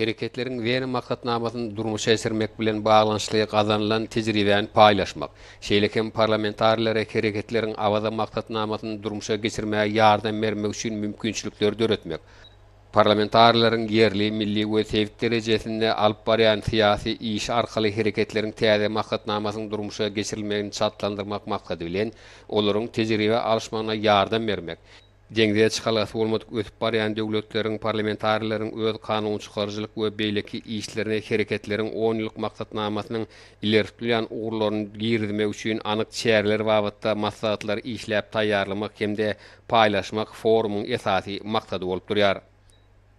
Hereketleriň Wena maksatnamasyny durmuşa geçirmek bilen baglanyşykly gazanylan tejribäni paýlaşmak, şeýle hem parlamentarilere Hereketleriň Awaza maksatnamasyny durmuşa geçirmäge ýardam bermek üçin mümkinçilikleri döretmek, Parlamentarileriň ýerli, milli we sebit derejesinde alyp barýan syýasy işi arkaly Hereketleriň täze maksatnamasynyň durmuşa geçirilmegini çaltlandyrmak maksady bilen, olaryň tejribe alyşmagyna ýardam bermek, Deňze çykalgasy bolmadyk ösüp barýan döwletleriň parlamentarileriniň öz kanunçykaryjylyk we beýleki işlerine Hereketleriň on ýyllyk maksatnamasynyň ileri tutulýan ugurlaryny girizmek üçin anyk çäreler babatda maslahatlary işläp taýýarlamak hem-de paýlaşmak forumyň esasy maksady bolup durýar.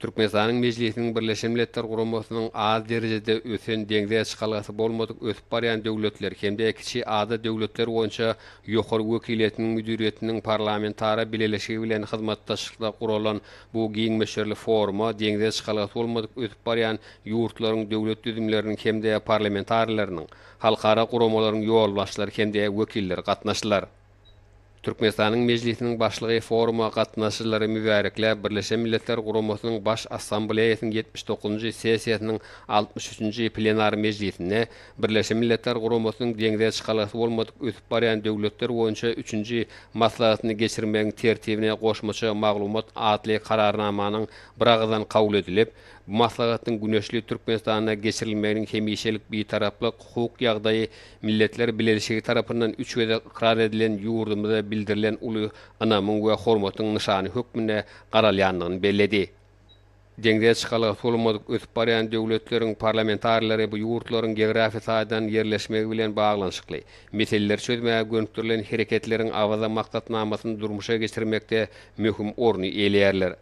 Türkmenistanyň Mejlisiniň Birleşen Milletler Guramasynyň az derejede ösen deňze çykalgasy bolmadyk ösüp barýan döwletler hem-de kiçi ada döwletler boýunça Ýokary wekiliýetiniň müdiriýetiniň Parlamentara Bileleşigi bilen hyzmatdaşlykda guralan bu giň möçberli foruma deňze çykalgasy bolmadyk ösüp barýan ýurtlaryň döwlet düzümleriniň hem-de parlamentarileriniň, halkara guramalaryň ýolbaşçylary hem-de wekilleri gatnaşdylar. Türkmenistanyň Mejlisiniň Başlygy foruma gatnaşyjylary mübärekläp, Birleşen Milletler Guramasynyň Baş Assambleýasynyň 79-njy sessiýasynyň 63-nji plenar mejlisinde Birleşen Milletler Guramasynyň deňze çykalgasy bolmadyk ösüp barýan döwletler boýunça üçünji maslahatyny geçirmegiň tertibine goşmaça maglumat atly Kararnamanyň biragyzdan kabul edilip, bu maslahatyň güneşli Türkmenistanda geçirilmeginiň hemişelik Bitaraplyk hukuk ýagdaýy Milletler Bileleşigi tarapyndan üç gezek ykrar edilen ýurdumyza bildirilen uly ynamyň we hormatyň nyşany hökmünde garalýandygyny belledi. Deňze çykalgasy bolmadyk ösüp barýan döwletleriň parlamentarileri bu ýurtlaryň geografiýa taýdan ýerleşmegi bilen baglanyşykly meseleleri çözmäge gönükdirilen Hereketleriň Awaza maksatnamasyny durmuşa geçirmekde möhüm orny eýeleýärler.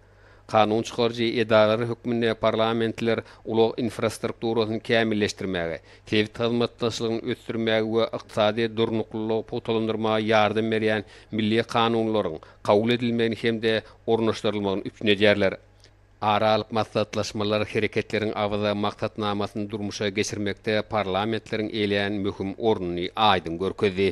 Kanun çykaryjy edaralar hökmünde parlamentler ulag infrastrukturasyny kämilleşdirmäge, sebit hyzmatdaşlygyny ösdürmäge we ykdysady durnuklylygy pugtalandyrmaga ýardam berýän milli kanunlaryň kabul edilmegini hem-de ornaşdyrylmagyny üpjün edýärler. Ara alyp maslahatlaşmalar Hereketleriň Awaza maksatnamasyny durmuşa geçirmekde parlamentleriň eýeleýän möhüm ornuny aýdyň görkezdi.